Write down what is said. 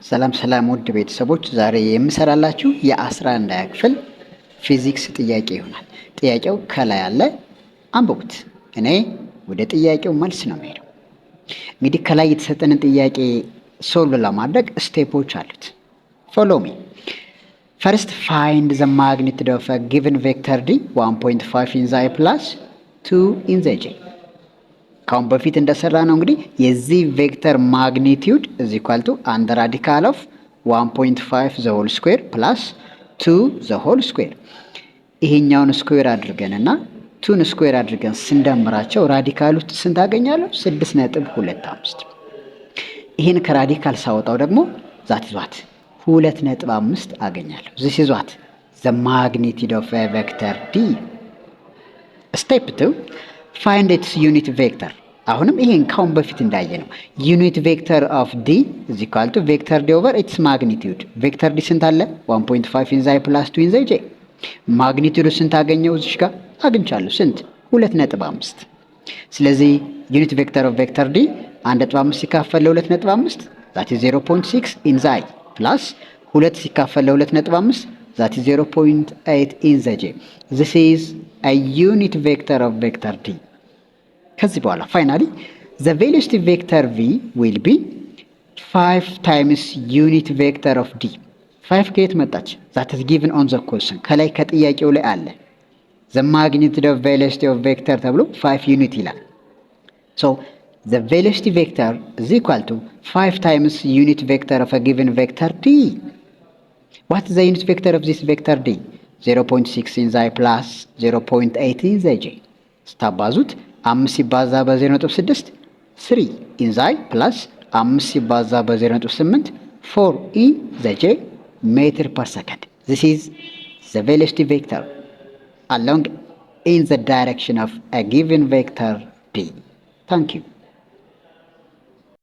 ሰላም ሰላም ውድ ቤተሰቦች፣ ዛሬ የምሰራላችሁ የ11ኛ ክፍል ፊዚክስ ጥያቄ ይሆናል። ጥያቄው ከላይ አለ፣ አንብቡት። እኔ ወደ ጥያቄው መልስ ነው የምሄደው። እንግዲህ ከላይ የተሰጠንን ጥያቄ solve ለማድረግ step ኦች አሉት። Follow me. First, find the magnitude of given vector D, 1.5 in the I plus 2 in the j። ካሁን በፊት እንደሰራነው እንግዲህ የዚህ vector magnitude is equal to under radical of 1.5 the whole square plus 2 the whole square። ይሄኛውን square አድርገን እና two ን square አድርገን ስንደምራቸው radical ውስጥ ስንት አገኛለሁ? 6.25። ይህን ከ radical ሳወጣው ደግሞ that is what? 2.5 አገኛለሁ። This is what? The magnitude of vector D። Step two, find its unit vector። አሁንም ይሄን ካሁን በፊት እንዳየነው unit vector of D is equal to vector D over its magnitude። Vector D ስንት አለ? 1.5 in the I plus 2 in the j። Magnitude ኡ ስንት አገኘው? እዚህ ጋር አግኝቻለሁ። ስንት? 2.5። ስለዚህ unit vector of vector D 1.5 ሲካፈል ለ2.5, that is 0.6 in the I, plus 2 ሲካፈል ለ2.5, that is 0.8 in the j። This is a unit vector of vector D። ከዚህ በኋላ finally, the velocity vector V will be 5 times unit vector of D። 5 ከየት መጣች? That is given on the question። ከላይ ከጥያቄው ላይ አለ። The magnitude of velocity of vector ተብሎ 5 unit ይላል። So the velocity vector is equal to 5 times unit vector of a given vector D። What is the unit vector of this vector D? 0.6 in the I plus 0.8 in the j። ስታባዙት አምስት ሲባዛ በ0.6, 3 in the I, plus አምስት ሲባዛ በ0.8, 4 in the j meter per second። This is the velocity vector along in the direction of a given vector D። Thank you.